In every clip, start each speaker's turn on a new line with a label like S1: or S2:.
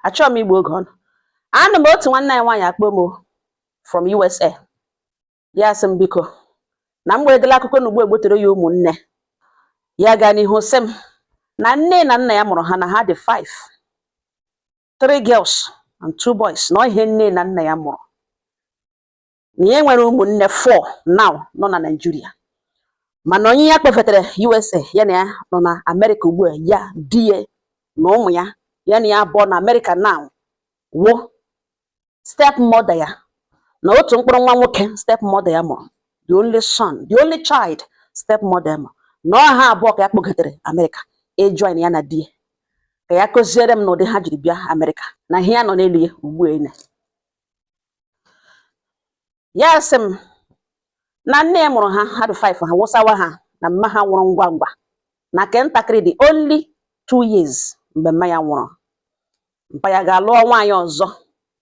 S1: Achọghị m igbu oge ọnụ. Anụ m otu nwanne anyị nwaanyị akpọ m from USA. Ya sị m biko na m weredela akụkọ na ugbu egbotere ya ụmụnne ya. Gaa n'ihu sị m na nne na nna ya mụrụ ha, na ha dị five, three girls and two boys, na ihe nne na nna ya mụrụ, na ya nwere ụmụnne four now nọ na Nigeria, mana onye ya kpọfetere USA, ya na ya nọ na America ugbu a, ya di ya na ụmụ ya, ya na ya abụọ na America now, wụ step mother ya na otu mkpụrụ nwa nwoke step mother ya mụrụ, the only son, the only child step mother ya mụrụ, na ọ ha abụọ ka ya kpọgotere America ejoin ya na di ya. Ka ya kụziere m n'ụdị ha jiri bịa America na ihe ya nọ n'elu ya ugbu a ene. Ya sị m na nne ya mụrụ ha, ha dị five, ha wụsawa ha na mma ha nwụrụ ngwa ngwa, na ke ntakịrị dị only 2 years mgbe mma ya nwụrụ. Mpa ya ga-alụọ nwaanyị ọzọ,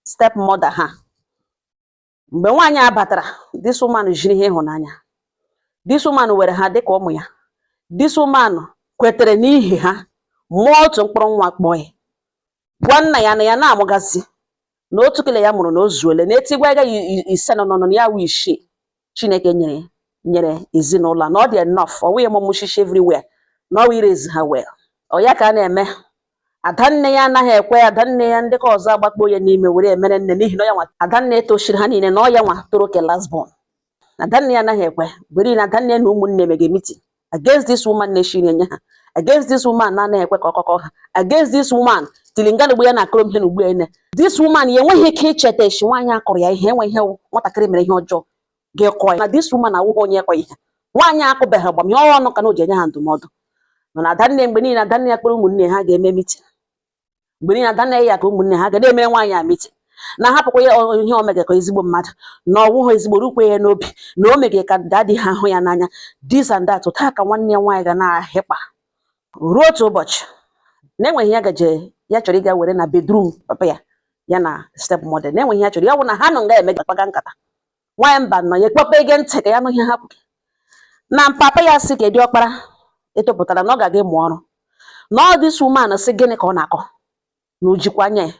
S1: step mother ha. Mgbe nwaanyị a batara, this woman jiri ihe ịhụnanya, this woman were ha dịka ụmụ ya, this woman kwetere n'ihi ha mụọ otu mkpụrụ nwa, kpọọ ya, gwa nna ya na ya na-amụgazi na otu kele ya mụrụ na o zuole, na etigwa ya ise nọ nọ na ya wụ isii Chineke nyere nyere ezinụlọ a, na ọ dị enough, ọ wụghị mụmụ shishi everywhere, na ọ wụ iraise ha well. Ọ ya ka a na-eme. Adanne ya anaghị ekwe adanne ya ndị ka ọzọ agbakpo ya n'ime were emere nne, n'ihi na ọ ya nwa adanne tochiri ha niile, na ọ ya nwa toro ke last born. Adanne ya anaghị ekwe. Mgbe niile adanne na ụmụnne mege meeting against this woman na-eshi nri enye ha, against this woman na-anaghị ekwe ka ọkọkọ ha, against this woman tilingana ya na akụrụ ihe na ugbu ene. This woman ya enweghị ike icheta echi nwaanyị akụrụ ya ihe, enwe ihe nwatakịrị mere ihe ọjọọ ga-ekọ ya, na this woman awụghị onye ekwe ihe nwaanyị akụbeghị agbam ihe ọnụ ka na o ji enye ha ndụmọdụ. Mana adanne, mgbe niile adanne ya kpọrọ ụmụnne ha ga-eme meeting, mgbe niile adanne ya ka ụmụnne ha ga na-emere nwaanyị a meeting, na hapụkwa ya ihe o mege ka ezigbo mmadụ na ọwụghị ezigbo rukwe ya n'obi, na o mege ka daddy ha hụ ya n'anya, this and that. Taa ka nwanne ya nwaanyị ga na-ahịkpa ruo otu ụbọchị na-enweghị ya gaje ya chọrọ ịga were na bedroom papa ya, ya na step mother, na-enweghị ya chọrọ ya wụ na ha nọ nga eme kpaga nkata. Nwaanyị mba nọ ya ekpepe ege ntị ka ya nụ ihe ha kwuru, na papa ya sị ka ọkpara etopụtara na ọ ga-aga ịmụ ọrụ, na ọ this woman sị gịnị ka ọ na-akọ, na ojikwa anya ya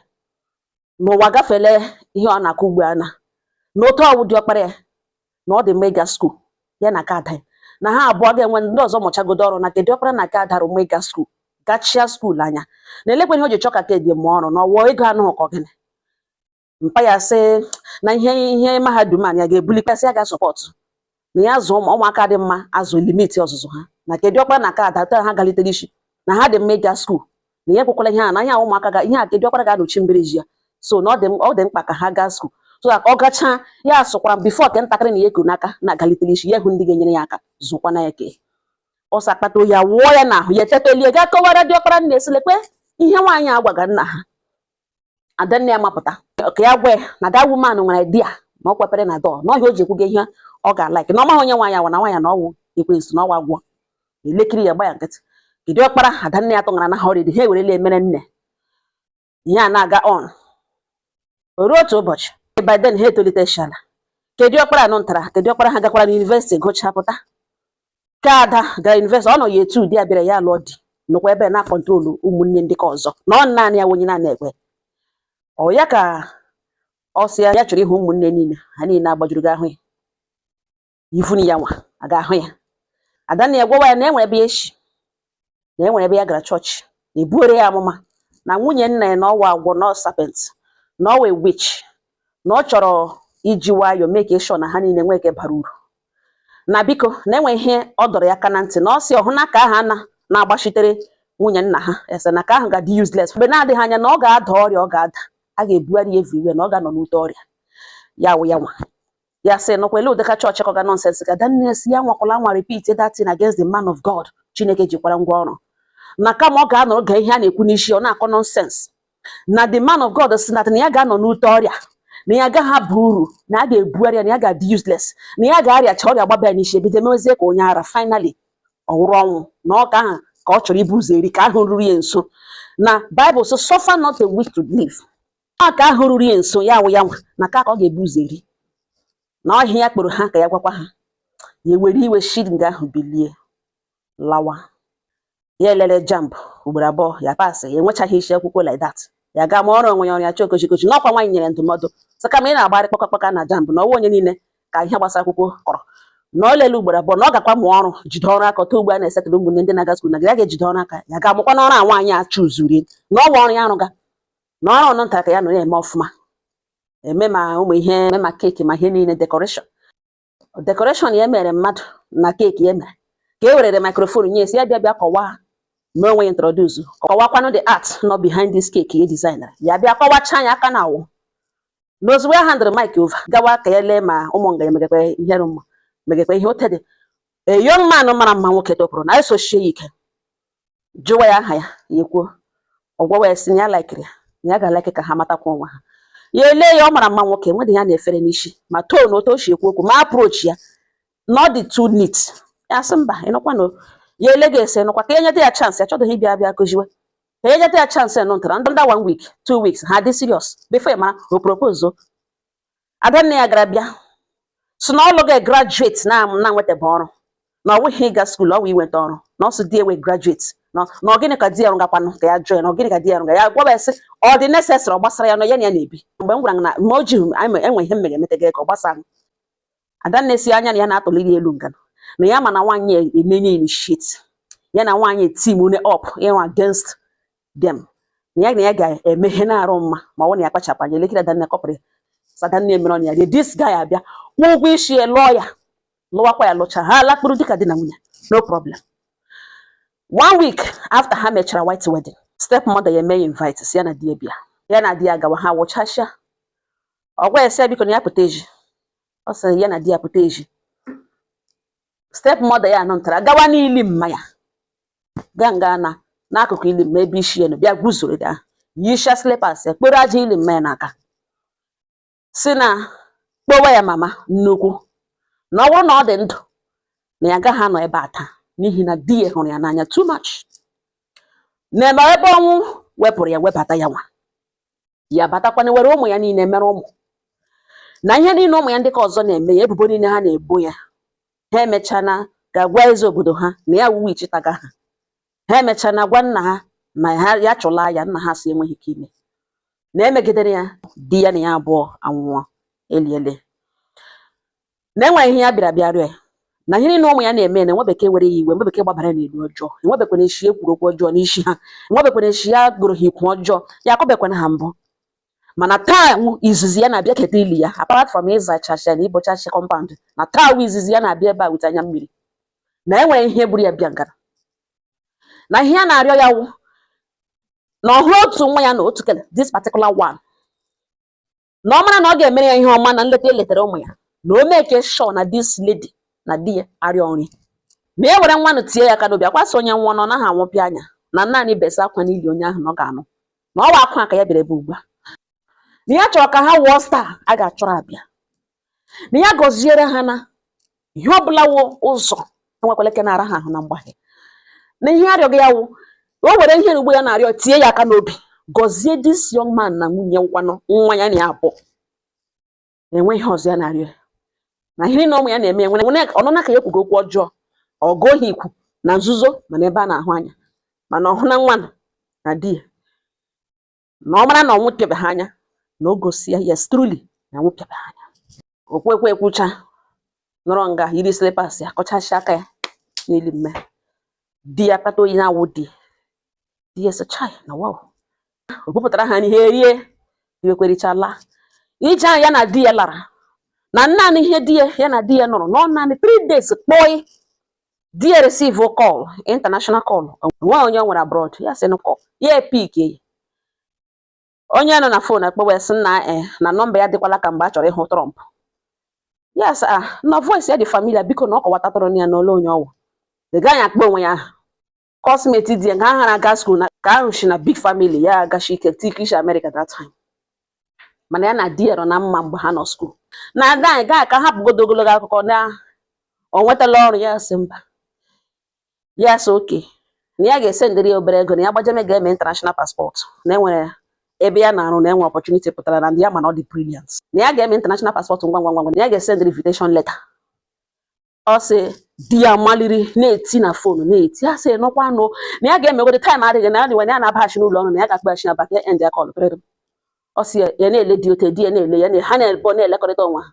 S1: n'ụwa gafele ihe ọ na-akọ ugbu a, na otu ọwụ dị ọkpara ya na ọ dị mma ịga school, ya na ka ada ya, na ha abụọ ga-enwe ndị ọzọ mụchagodo ọrụ, na kedụ ọkpara na ka ada mma ịga school gachia school anya, na elekwe ihe o ji chọ ka kedị mụọ ọrụ na ọwụọ ego anụghị ka ọ gịnị. Mpa ya sị na ihe ihe mahadum a ya ga-ebulikasị ya ga-support na ya zụọ ụmụaka dị mma azụ limit ọzụzụ ha, na kedụ ọkpara na ka ada taa ha galitere isi na ha dị mma ịga school, na ya ekwekwala ihe a na ihe a ụmụaka ga ihe a kedụ ọkpara ga-anọchi mbere ji ya, so na ọ dị mkpa ka ha gaa school, so ka ọ gachaa ya sụkwara before ke ntakịrị na ya eku n'aka na agalitere isi ya hụ ndị ga-enyere ya aka zụkwana ya ke ọsọ akpata oyi awụọ ya n'ahụ, ya etetelie gaa kọwara dị ọkpara nna esilekwe ihe nwaanyị a gwaga nna ha. Adanne ya mapụta ka ya gwa ya na that woman nwere di ya, na ọ kwepere na door, na ọhịa o ji ekwuga ihe ọ ga-alike, na ọ maghị onye nwaanyị awa na nwaanyị na ọwụ ekwensu na ọwa agwọ elekiri ya gba ya nkịtị. Kedu ọkpara adanne ya tụṅara na ha ọrịdị ha ewerela emere nne ihe a na-aga on. O ruo otu ụbọchị, by then ha etolitechala, kedu ọkpara nụ ntara, kedu ọkpara ha gakwara n'university gụchaa pụta, ka ada gara university ọ nọ ya etu di ya bịara ya lụọ di, nọkwa ebe na control ụmụnne ndị ka ọzọ, na ọ naanị ya onye na-ana ekwe ọ ya ka ọ sị ya ya chọrọ ịhụ ụmụnne niile ha niile agbajuru ga ahụ ya ifunu ya nwa aga ahụ ya. Adanna ya gwawa ya na enwere ebe ya eshi, na enwere ebe ya gara chọọchị ebuore ya amụma na nwunye nna ya na ọwa agwọ, na ọ serpent, na ọwa witch, na ọ chọrọ iji nwayọọ mee ka ịshọ na ha niile nwee ike bara uru, na biko na enwe ihe ọ dọrọ ya aka na ntị, na ọ sị ọhụ na ka ahụ ana na-agbachitere nwunye nna ha ese, na ka ahụ ga-adị useless mgbe na-adịghị anya, na ọ ga-ada ọrịa, ọ ga-ada, a ga-ebugharị ya everywhere, na ọ ga-anọ n'ute ọrịa ya wụ ya nwa ya sị nọkwa ele ụdịka chọọchị kọga nonsense. Ka Daniel si ya nwakwala nwa repeat that thing against the man of God Chineke jikwara ngwa ọrụ, na kama ọ ga-anọrọ gee ihe a na-ekwu n'isi ọ na-akọ nonsense, na the man of God si na ya ga-anọ n'ute ọrịa, na ya agaghị aba uru, na a ga-ebugharị ya, na ya ga-adị useless, na ya ga-arịacha ọrịa gbaba ya n'isi ebido mewezie ka onye ara, finally ọ wụrụ ọnwụ, na ọ ka ahụ ka ọ chọrọ ibu ụzọ eri ka ahụ ruru ya nso, na Bible sị suffer not a witch to live, ọ ka ahụ ruru ya nso ya wụ ya nwa na ka ọ ga-ebu ụzọ eri, na ọhịa ya kpọrọ ha ka ya gwakwa ha. Ya ewere iwe shiri nga ahụ bilie lawa. Ya elele JAMB ugboro abụọ ya pass, ya enwechaghị isi akwụkwọ like that. Ya Ya gaa ma ọrụ onwe ya, ọrụ ya chọọ kochikochi n'ọkwa. Nwaanyị nyere ndụmọdụ sị kama ị na-agbarị kpakakpaka na JAMB, na ọwa onye niile ka ihe gbasara akwụkwọ kọrọ na ọ lele ugboro abụọ, na ọ gakwa mụọ ọrụ, jide ọrụ aka otu ugbo a na-esetụrụ ụmụnne ndị na-aga school, na ya ga-ejide ọrụ aka ya, ga-amụkwa n'ọrụ a nwaanyị a chụzuri na ọwa ọrụ ya arụga na ọrụ ọnụ nta ka ya nọ na-eme ọfụma, eme ma ụmụ ihe, eme ma cake, ma ihe niile, decoration decoration ya mere mmadụ na cake ya mere ka e werere microphone nye esi ya bịa bịa kọwaa mee onwe ya introduce, kọwakwanụ the art nọ behind this cake ya designer. Ya bịa kọwachaa ya aka na awụ na ozugbo ya handụrụ mic over, gawa ka ya lee ma ụmụ nga ya megakwa ihe mma, megakwa ihe ote dị. A young man mara mma, nwoke topụrụ na esochie ya ike, jụwa ya aha ya, ya ekwuo. Ọ gwawa ya sị na ya likeri ya, na ya ga-alike ka ha matakwa onwe ha. Ya ele ya, ọ mara mma nwoke, nwedị ya na-efere n'isi, ma tone otu o si ekwu okwu, ma approach ya na ọ dị too neat. Ya sị mba, ịnụkwa na ya ele ga-ese nụkwa ka ya nyeta ya chance. Ya chọdụghị ịbịa bịa kụziwe ka ya nyeta ya chance nụ ntara under one week, 2 weeks, ha dị serious before ya mara o propose. Adanne ya gara bịa si na ọlụ ga graduate na na nwetaba ọrụ, na ọ wụghị ịga school, ọ wụ inweta ọrụ, na ọ sị di ewe graduate na ọ gịnị ka di ya rụgakwanụ, ka ya jụọ ya na ọ gịnị ka di ya rụga. Ya gwaba ya sị ọ dị necessary, ọ gbasara ya na ya na ya na-ebi. Mgbe m gwara m na ma o ji enwe ihe m mere emete ka ọ gbasa. Adanne si anya na ya na-atụliri elu ngano na ya, ma na nwaanyị emenye initiate ya na nwaanyị team up ịrụ against them, na ya na ya ga-emeghe na-arụ mma ma ọ bụ na ya kpachapụ anya elekere. Adanne kọpụrụ ya sị Adanne emere ọnụ ya rie. This guy abịa kwụọ ụgwọ isi ya, lụọ ya, lụwakwa ya, lụcha, ha lakpuru dịka di na nwunye, no problem. One week after ha mechara white wedding, step mother ya eme ya invite, si ya na di ya bịa. Ya na di ya gawa, ha wụchasịa. Ọ gwa ya sị ya biko na ya pụta eji. Ọ sị ya na di ya pụta eji. Step mother ya anọ ntara gawa n'ili mma ya, gaa nga na n'akụkụ ili mma ebe isi ya nọ, bịa guzoro ya, yisha slippers ya, kporo aja ili mma ya n'aka, si na kpowa ya mama nnukwu, na ọ bụrụ na ọ dị ndụ na ya agaghị anọ ebe a taa, n'ihi na di ya hụrụ ya n'anya too much, na ebe ọnwụ wepụrụ ya webata ya nwa ya batakwana were ụmụ ya niile mere ụmụ na ihe niile ụmụ ya ndị ka ọzọ na-eme ya, ebubo niile ha na-ebo ya. Ha emechana ga-agwa eze obodo ha na ya wuwe ichitaga ha. Ha emechana gwa nna ha na ha ya chụla ya. Nna ha si enweghị ike ime na emegidere ya. Di ya na ya abụọ anwụọ eliele, na enweghị ihe ya bịara bịa rịọ ya, na ihe niile ụmụ ya na-eme, na enwe bekee were ya iwe, enwe bekee gbabara n'elu ọjọọ, enwebekwana echi e kwuru okwu ọjọọ n'isi ha, enwebekwana echi ya gụrụ ha ikwu ọjọọ, ya akọbekwana ha mbụ. Mana taa wụ izizi ya na-abịa keta ili ya, apart from ịzachacha na ịbọchacha compound, na taa wụ izizi ya na-abịa ebe a wite anya mmiri, na enwere ihe buru ya bịa ngara, na ihe ya na-arịọ ya wụ na ọ hụrụ otu nwa ya na otu kele, this particular one, na ọ mara na ọ ga-emere ya ihe ọma na nleta eletere ụmụ ya, na o make sure na this lady na di ya arịọ nri, ma e were nwanụ tie ya aka n'obi akwasị onye nwụọ na ọ naghị anwụpịa anya, na naanị besa akwa n'ili onye ahụ na ọ ga-anụ na ọwa akwa ka ya bịara ebe ugbu a, na ya chọrọ ka ha wụọ star a ga-achọrọ abịa, na ya gọziere ha, na ihe ọbụla wụ ụzọ enwekwala ike na-ara ha ahụ na mgbaghe, na ihe arịọghị ya wụ o were ihe ugbo ya na-arịọ tie ya aka n'obi, gọzie this young man na nwunye nkwanụ nwa ya na ya abụọ, na-enwe ihe ọzọ ya na-arịọ ya, na ihe niile ụmụ ya na-eme enwere ọnụna ka ya kwugo okwu ọjọọ ọgụ ohi ikwu na nzuzo, mana ebe a na-ahụ anya, mana ọ hụ na nwa nọ na di ya, na ọ mara na ọ nwụpịabeghị anya, na o gosi ya yes, truly na nwụpịabeghị anya. Okwekwe ekwucha, nọrọ nga yiri slippers ya, kọchasịa aka ya n'ili mme di ya, kpata oyi na-awụ di di ya sị chai na wow. O bupụtara ha n'ihe rie, iwekwerichala ije ahụ ya na di ya lara, na naanị ihe di ya ya na di ya nọrọ nọ naanị 3 days kpọị, di ya receive call, international call, nwa onye o nwere abroad. Ya sị call ya, epick ya. Onye nọ na phone akpọwa ya sị na na nọmba ya dịkwala ka mgbe a chọrọ ịhụ Trump. Ya sị ah, na voice ya dị familiar, biko na ọ kọwatatụrụ ya n'ole onye ọwụ. The guy akpọ onwe ya aha coursemate di ya nke ha na-aga school, na ka ahụ si na big family ya agachi ike tikish America that time, mana ya na di ya nọ na mma mgbe ha nọ school. Na ada anyị gaa ka hapụgodo ogologo akụkọ, na o nwetala ọrụ. Ya sị mba, ya sị oke na ya ga-esendịrị ya obere ego, na ya gbajeme ga-eme international passport, na enwere ebe ya na-arụ na enwe opportunity pụtara, na ndị ya mana ọ dị brilliant, na ya ga-eme international passport ngwa ngwa ngwa ngwa, na ya ga-esendịrị invitation letter. Ọ sị Di ya maliri na-eti na phone, na-eti ya sị nọkwa nụ na ya ga-emegode time adịghị na ya dịwa na ya na-abaghachi n'ụlọ ọrụ, na ya ga-akpaghachi na baka end ya call pere. Ọ sị ya na-ele di ote di ya na-ele ya ha na-ebo na-elekọrịta onwe ha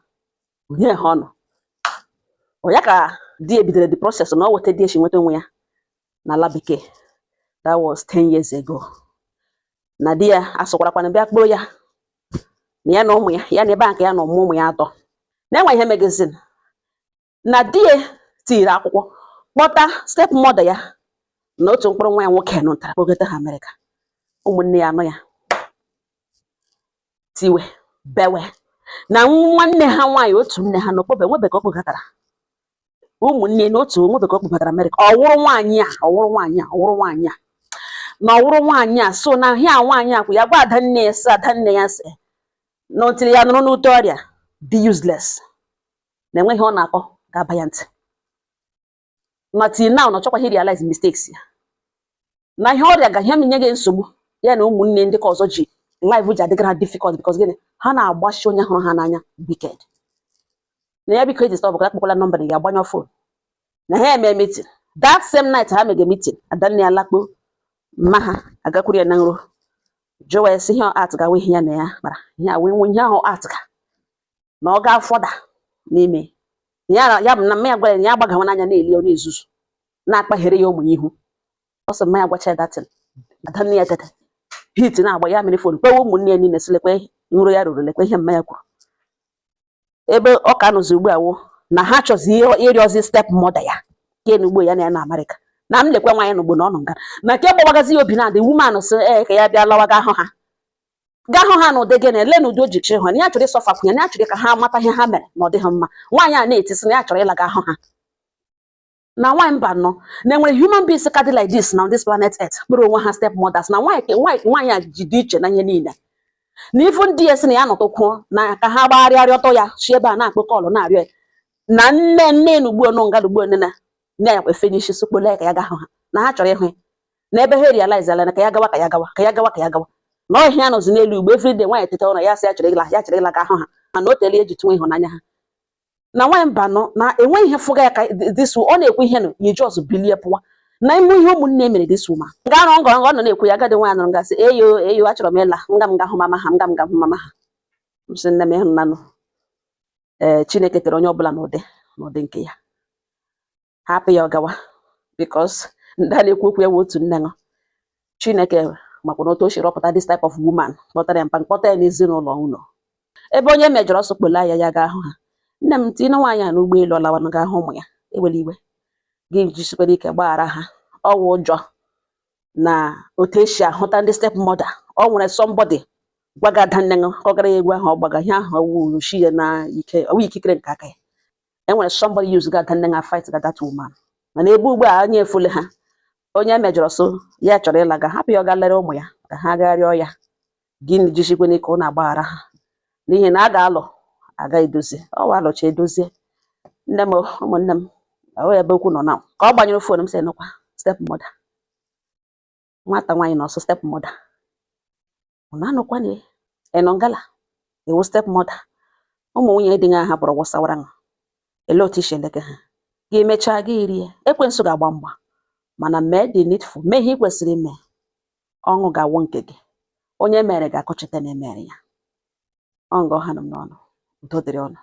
S1: onye ha ọnụ. Ọ ya ka di ya bidoro the process na ọ weta di esi nweta onwe ya n'ala bekee. That was 10 years ago. Na di ya asụkwarakwana bịa kpụrụ ya na ya na ụmụ ya, ya na ebe a nke ya na ụmụ ụmụ ya atọ na-enwe ihe magazine na di ya tiri akwụkwọ kpọta step mother ya na otu mkpụrụ nwa ya nwoke nụtara kpọgota ha Amerịka. Ụmụnne ya anọ ya tiwe bewe na nwanne ha nwaanyị otu nne ha na okpobe nwebe ka ọ kpọgatara ụmụnne na otu nwebe ka ọ kpọbatara Amerịka. Ọ wụrụ nwaanyị a, ọ wụrụ nwaanyị a, ọ wụrụ nwaanyị a na ọ wụrụ nwaanyị a. So na ahịa nwaanyị a kwụ ya gwa adanne ya sị adanne ya sị na otiri ya nụrụ n'ute ọrịa dị useless na enweghị ọ na-akọ ga-aba ya ntị, na till now na ọ chọkwaghị realize mistakes ya na ihe ọrịa ga ihe menye gị nsogbu. Ya na ụmụnne ndị ka ọzọ ji life ji adịgara ha difficult because gịnị? Ha na-agbachi onye hụrụ ha n'anya wicked. Na ya biko eji stop ka akpọkwala nọmba na ga-agbanyụ phone na ha eme meeting. That same night ha mege meeting, adanne ya lakpo mma ha agakwuru ya na nro jụwa ya sị ihe art ga ihe ya na ya kpara ihe a wee nwe ihe ahụ art ga na ọ ga fọda n'ime ya. Ya bụ na mma ya gwara ya na ya agbagawa n'anya na-eli ọ na-ezuzu na-akpaghere ya ụmụ ya ihu. Ọ sị mma ya gwacha ya datin, adanne ya tete hit na-agba ya mere phone kpewe ụmụnne ya niile sị lekwe nro ya ruru, lekwe ihe mma ya kwuru. Ebe ọ ka nọzi ugbu a wụ na ha chọzi ịrịọzi step mother ya ke na ugbo ya na ya na Amerịka na m lekwe nwaanyị n'ugbo na ọ nọ nga na nke gbawagazi ya obi na the woman sị ee ka ya bịa lawa ga hụ ha, gaa hụ ha n'ụdị gịnị, lee n'ụdị o ji chi ha na ya chọrọ ịsọfapụ ya, na ya chọrọ ka ha mata ihe ha mere na ọ dịghị mma. Nwaanyị a na-etisi na ya chọrọ ịla ga hụ ha na nwaanyị mba nọ na enwere human beings ka dị like this na on this planet earth kpụrụ onwe ha step mothers, na nwaanyị nwaanyị a ji dị iche na ihe niile, na ifu ndị ya sị na ya nọtụkwuo na ka ha gbagharịa rịọtọ ya si ebe a na-akpọ call na-arịọ ya na nne nne na ugbu nọ nga ugbu nne na nne ya kwefe n'isi sokpole ya ka ya ga hụ ha na ha chọrọ ịhụ ya na ebe ha realize ala na ka ya gawa, ka ya gawa, ka ya gawa, ka ya gawa na ọhịa ya nọzi n'elu ugbo. Everyday nwaanyị teta ụra ya sị ya chọrọ ịla, ya chọrọ ịla ga hụ ha, mana o teela eji tụnwe ịhụnanya ha na nwaanyị mba nọ na enweghị ihe fụga ya ka this ọ na-ekwu ihe nụ ya just bilie pụwa na ime ihe ụmụnne mere this woman nga nọ ngọ ngọ ọ nọ na-ekwu ya. Agadi nwaanyị nọrọ gasị eyo eyo achọrọ m ịla nga m ga hụ mama ha, nga m ga hụ mama ha. M sị nne m ịhụnanụ ee Chineke tere onye ọbụla n'ụdị n'ụdị nke ya, hapụ ya ọ gawa because ndị a na-ekwu okwu ya wụ otu nne ṅụ. Chineke makwa na otu o si rọpụta this type of woman kpọtara ya mpa mkpọta ya n'ezinụlọ ụlọ ebe onye mejọrọ ọsọ kpola ya ya ga ahụ ha. Nne m tinye nwaanyị a n'ụgbọelu ọ lawanụ ga ahụ ụmụ ya. Ewela iwe gị, jisikwara ike gbaghara ha. Ọ wụ ụjọ na otu esi ahụta ndị step mother. Ọ nwere somebody gwaga ada nne ṅụ ka ọ gara ya egwu ahụ ọ gbaga ihe ahụ ọwụ shi ya na ike ọwụ ikikere nke aka ya. Enwere somebody use ga ada nne ṅa fight ga that woman, mana ebe ugbu a anya efule ha onye mejọrọ so ya chọrọ ịlaga, hapụ ya ọ ga lere ụmụ ya ka ha gaa rịọ ya. Gịnị jisikwa n'ike ọ na-agbaghara ha n'ihi na a ga-alụ aga edozie ọ wa alụcha edozie. Nne m, ụmụnne m, ọ ebe okwu nọ na ka ọ gbanyere phone m sị nụkwa step mother nwata nwaanyị nọ ọsọ step mother ọ na-anụkwa na ị nọ ngala iwu step mother ụmụ nwunye di ha hapụrụ wụsawara ṅụ. Elee otu isi eleke ha gị mechaa gị rie? Ekwensu ga-agba mgba, mana mee the needful, mee ihe ị kwesịrị ime, ọṅụ ga-awụ nke gị. Onye mere ga-akọchite na emere ya. Ọ nga ọha nọ m n'ọnụ. Udo dịrị ọnụ.